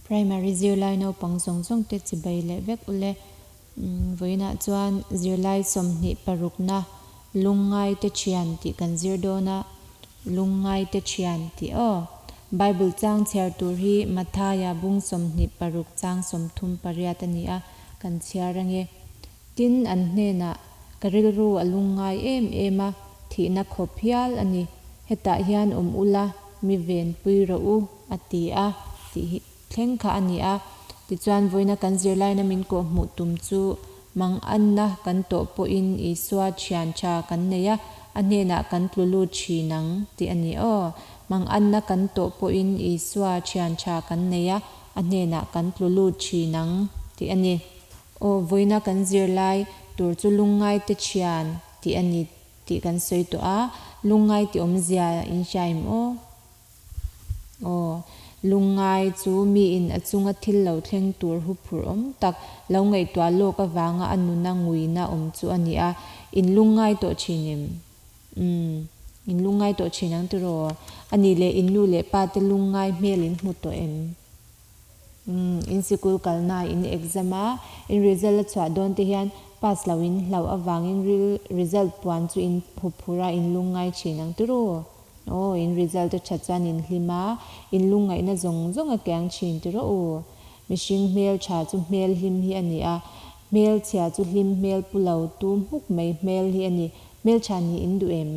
Primary zirlai naupang zawng zawng te chibai leh vek ule. Vawiinah chuan zirlai 26na Lungngai te thian tih kan zir dawn a, Lungngai te thian tih aw. Bible chang chhiar tur hi Mathaia bung 26 chang 38 a ni a, kan chhiar ange. Tin, an hnenah, Ka rilru a lungngai em em a, thihna khawp hial a ni. Hetah hian awm ula, mi venpui rawh u, a ti a, tih hi thleng kha a ni a. Tichuan, vawiina kan zirlaina min kawhhmuh tum chu manganna kan tawh pawhin Isua thian tha kan nei a, a hnenah kan tlu lut thin ang, tih a ni aw. Manganna kan tawh pawhin Isua thian tha kan nei a, a hnenah kan tlu lut thin ang, tih a ni. Aw, vawiina kan zirlai tur chu lungngaite thian tih a ni tih kan sawi tawh a, lungngai tih awmzia in hria em aw? Aw, lungngai chu miin a chunga thil lo thleng tur huphurh awm tak lo ngaihtuah lawk avanga a nuna nguina awm chu a ni a, in lungngai tawh thin em? Umm, in lungngai tawh thin ang tiraw? A nih leh in nu leh pa te lungngai hmel in hmu tawh em? Umm, in sikul kalna in exam a, in result a chhuah dawn te hian pass lo in hlauh avangin result puan chu in huphurh a, in lungngai thin ang tiraw? Aw, in result a that chuan in hlim a, in lungngaihna zawng zawng a kiang thin tiraw u? Mihring hmel tha chu hmel hlim hi a ni a, hmel chhia chu hlim hmel pu lo tu hmuk mai hmel hi a ni. Hmel tha nih in duh em?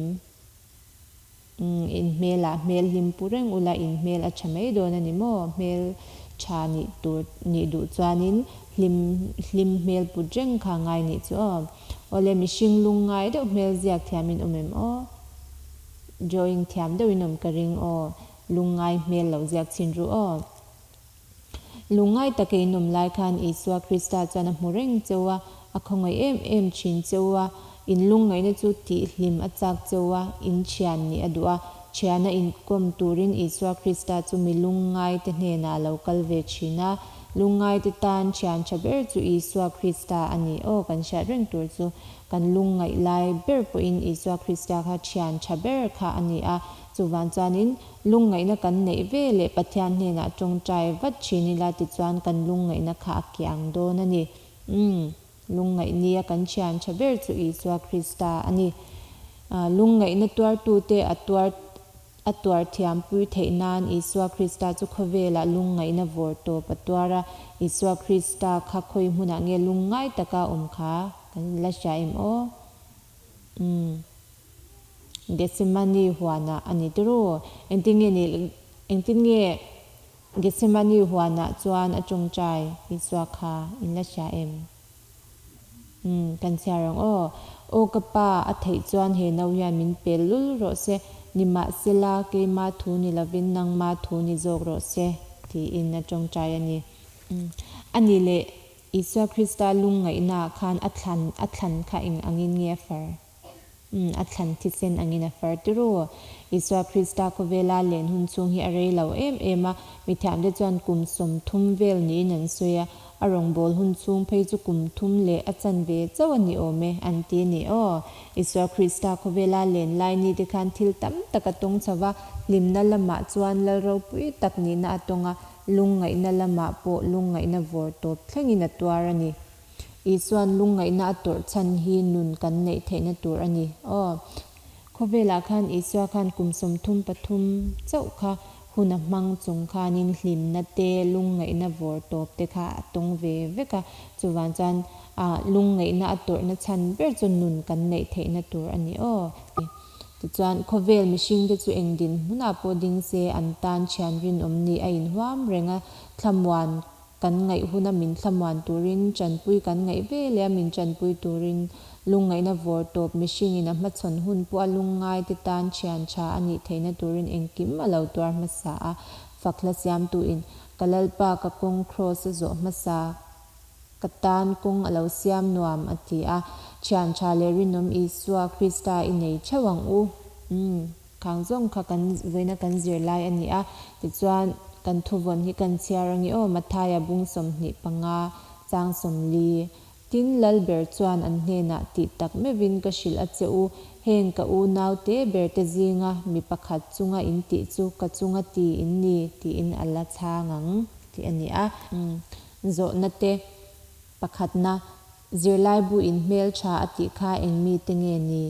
Umm, in hmelah hmel hlim pu reng ula in hmel a tha mai dawn a ni maw? Hmel tha nih tur nih duh chuanin hlim hlim hmel put reng kha ngai nih chu aw. Awle mihring lung ngai deuh hmel ziak thiam in awm em aw? Drawing thiam deuh in awm ka ring aw. Lung ngai hmel lo ziak chhin ru aw. Lungngai taka in awm lai khan Isua Krista chuan a hmu reng cheu a, a khawngaih em em thin cheu a, in lungngaihna chu tihhlim a chak cheu a, in thian nih a duh a, thiana inkawm turin Isua Krista chu mi lungngaite hnenah a lo kal ve thin a, lungngaite tan thian tha ber chu Isua Krista a ni. Aw, kan hriat reng tur chu kan lungngaih lai ber pawhin Isua Krista kha thian tha ber kha a ni a, chuvang chuanin Lungngaihna kan neih ve leh Pathian hnenah tawngtai vat thin ila tichuan kan lungngaihna kha a kiang dawn a ni. Umm, lungngaih nia kan thian tha ber chu Isua Krista a ni. Lungngaihna tuartute a tuar a tuar thiampui theih nan Isua Krista chu khawvelah lungngaihna vawr tawp a tuar a. Isua Krista kha khawi hmunah nge lungngai taka awm kha kan la hria em aw? Umm. Gethsemane huanah a ni tiraw? Engtin nge ni, engtin nge Gethsemane huanah chuan a tawngtai Isua kha in la hria em? Umm, kan chhiar ang aw. Aw ka pa, a theih chuan he no hian min pel lul rawh se, nimahsela keima thu ni lovin nangma thu ni zawk rawh se, tiin a tawngtai a ni. Umm, a ni leh Isua Krista lungngaihnaah khan a thlan a thlan kha eng angin nge a far? Umm, a thlan thisen angin a far tiraw? Isua Krista khawvela len hun chhung hi a rei lo em em a, mithiamte chuan kum 30 vel niin an sawi a, a rawngbâwl hun chhung phei chu kum thum leh a chanve chauh a ni awm e, an ti a ni aw. Isua Krista khawvela len lai nite khan thil tam tak a tawng chho va, hlimna lamah chuan lal ropui tak nihna a tawng a, Lungngaihna lamah pawh lungngaihna vawr tawp thlengin a tuar a ni. Isua'n lungngaihna a tawrh chhan hi nun kan neih theihna tur a ni. Aw. Khawvelah khan Isua khan kum 33 chauh kha hun a hmang chung khanin hlimna te, lungngaihna vawr tawp te kha a tawng ve vek a. Chuvang chuan lungngaihna a tawrhna chhan ber chu nun kan neih theihna tur a ni. Aw. Tichuan, khawvel mihringte chu eng dinhmunah pawh ding se, an tan thian rinawm nih a inhuam reng a, thlamuan kan ngaih huna min thlamuan turin, tanpui kan ngaih ve leh a min tanpui turin, lungngaihna vawr tawp mihringin a hmachhawn hun pawh a lungngaite tan thian tha a nih theihna turin engkim a lo tuar hmasa a, fakhla siamtuin, Ka Lalpa ka kawng kraws a zawh hmasa. Ka tan kawng a lo siam nuam, a ti a. Thian tha leh rinawm Isua Krista i nei theuh ang u. Umm, khang zawng kha kan vawiina kan zir lai a ni a. Tichuan, kan thuvawn hi kan chhiar ange aw, Mathaia bung 25, chang 40. Tin, Lalber chuan an hnenah tih tak meuhin ka hrilh a che u, heng ka unau te ber te zinga mi pakhat chunga in tih chu ka chunga ti in ni, tiin a la chhang ang. Tih a ni a. Zawhna te, Pakhatna, Zirlaibuin hmeltha a tih kha eng mite nge ni?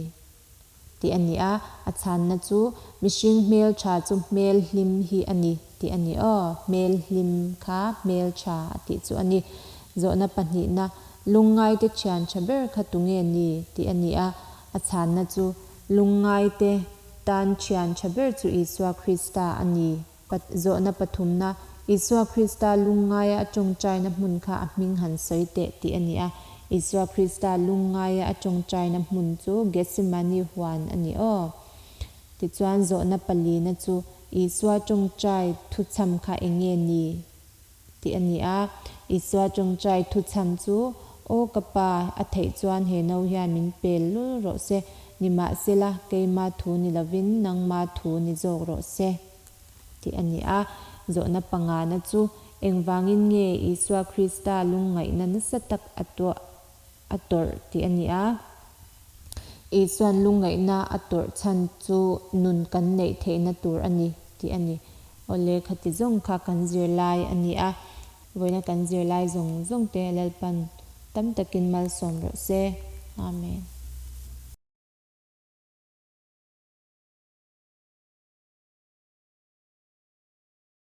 Tih a ni a. A chhanna chu, Mihring hmeltha chu hmel hlim hi a ni tih a ni aw. Hmel hlim kha hmeltha a tih chu a ni. Zawhna pahnihna, Lungngaite thian tha ber kha tunge ni? Tih a ni a. A chhanna chu, Lungngaite tan thian tha ber chu Isua Krista a ni. Zawhna pathumna, Isua Krista lungngaia a tawngtaina hmun kha a hming han sawi teh tih a ni a. Isua Krista lungngaia a tawngtaina hmun chu Gethsemane huan a ni aw. Tichuan zawhna palina chu, Isua tawngtai thuchham kha eng nge ni? Tih a ni a. Isua tawngtai thuchham chu, Aw ka Pa, a theih chuan he no hian min pel lul rawh se, nimahsela keima thu ni lovin nangma thu ni zawk rawh se. Tih a ni a. Zawhna pangana chu, Engvangin nge Isua Krista lungngaihna nasa tak a tuah a tawrh tih a ni a. Isuan lungngaihna a tawrh chhan chu nun kan neih theihna tur a ni tih a ni. Awle, khati zawng kha kan zirlai a ni a. Vawiina kan zirlai zawng zawng te Lalpan tam takin malsawm rawh se. Amen.